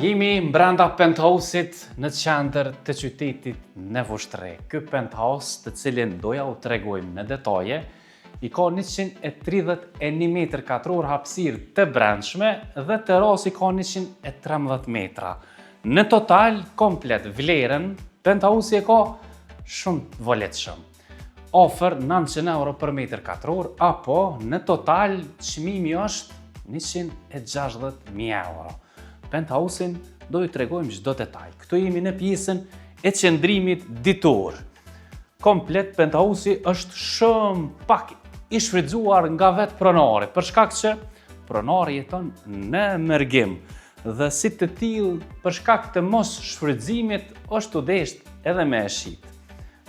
Jemi brenda penthouse-it në qendër të qytetit në Vushtrri. Ky penthouse, të cilin do ja u tregojmë në detaje, i ka 131 metër katror hapësirë të brendshme dhe terasë i ka 113 metra. Në total, komplet vlerën, penthouse e ka shumë të volitshëm. Afër 900 euro për metër katror, apo në total çmimi është 160.000 euro. Penthouse-in do ju tregojmë çdo detaj. Këtu jemi në pjesën e qëndrimit ditor. Komplet penthouse është shumë pak i shfrytëzuar nga vetë pronari, për shkak që pronari jeton në mërgim dhe si të tillë për shkak të mos shfrytëzimit është tu desht edhe me e shit.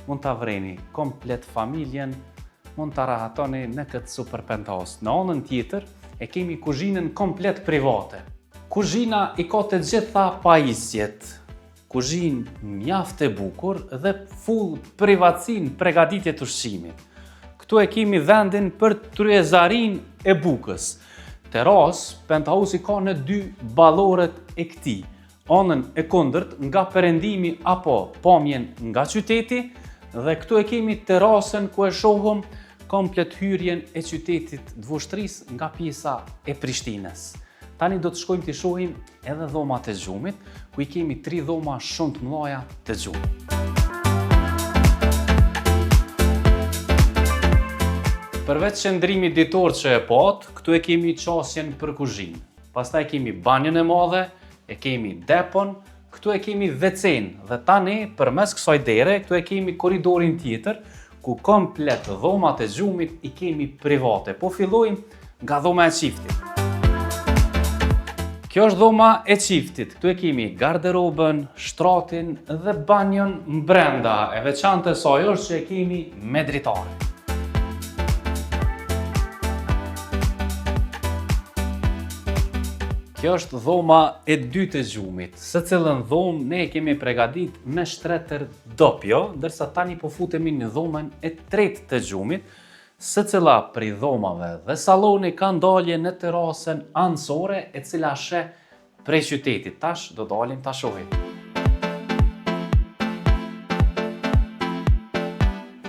Mund ta vreni komplet familjen, mund ta rahatoni në këtë super penthouse. Në anën tjetër e kemi kuzhinën komplet private. Kuzhina i ka të gjitha pajisjet, Kuzhinë mjaft e bukur dhe full privatësi në pregatitje të ushqimit. Këtu e kemi vendin për tryezarinë e bukës. Terasë, penthouse ka në dy balloret e këtij. Anën e kundërt nga perëndimi apo pamjen nga qyteti dhe këtu e kemi terasën ku e shohim komplet hyrjen e qytetit të Vushtrrisë nga pjesa e Prishtinës. Tani do të shkojmë të shohim edhe dhomat e gjumit, ku i kemi tri dhoma shumë të mëdha të gjumit. Përveç qëndrimit ditor që e pat, këtu e kemi qasjen për kuzhinë. Pastaj kemi banjën e madhe, e kemi depon, Këtu e kemi WC-n dhe tani përmes kësaj dere këtu e kemi korridorin tjetër ku komplet dhomat e gjumit i kemi private. Po fillojmë nga dhoma e çiftit. Kjo është dhoma e çiftit. Këtu e kemi garderobën, shtratin dhe banjon mbrenda. E veçanta e saj është që e kemi me dritare. Kjo është dhoma e dytë e gjumit, secilën dhomë ne e kemi pregadit me shtretër dopjo, ndërsa tani po futemi në dhomën e tretë të gjumit, secila prej dhomave dhe salloni ka dalje në terasën anësore e cila sheh prej qytetit. Tash do dalim ta shohim.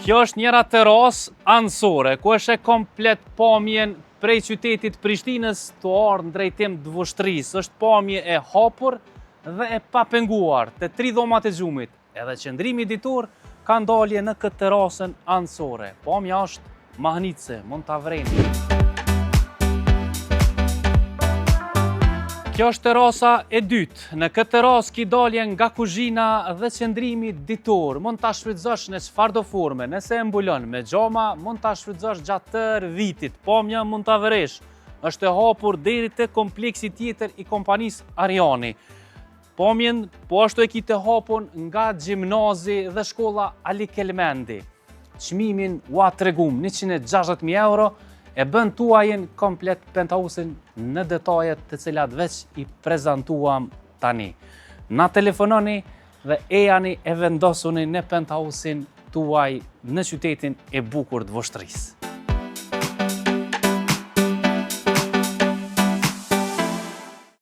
Kjo është njëra terasë anësore, ku e sheh komplet pamjen Prej qytetit Prishtinës tu ardhë në drejtim të Vushtrrisë, është pamje e hapur dhe e papenguar të tri dhomat e gjumit, edhe qëndrimi ditor kanë dalje në këtë terasën anësore. Pamja është mahnitëse, mund ta vreni. Kjo është terasa e dytë. Në këtë terasë ki dalje nga kuzhina dhe qëndrimi ditor. Mund ta shfrytëzosh në çfarëdo forme. Nëse e mbulon me xhama, mund ta shfrytëzosh gjatë tërë vitit. Pamja mund ta vëresh. Është e hapur deri te kompleksi tjetër i kompanisë Ariani. Pamjen po ashtu e ki të hapun nga gjimnazi dhe shkolla Ali Kelmendi. Çmimin ua tregum 160.000 euro e bën tuajin komplet penthausin në detajet të cilat veç i prezantuam tani. Na telefononi dhe ejani e vendosuni në penthausin tuaj në qytetin e bukur të Vushtrrisë.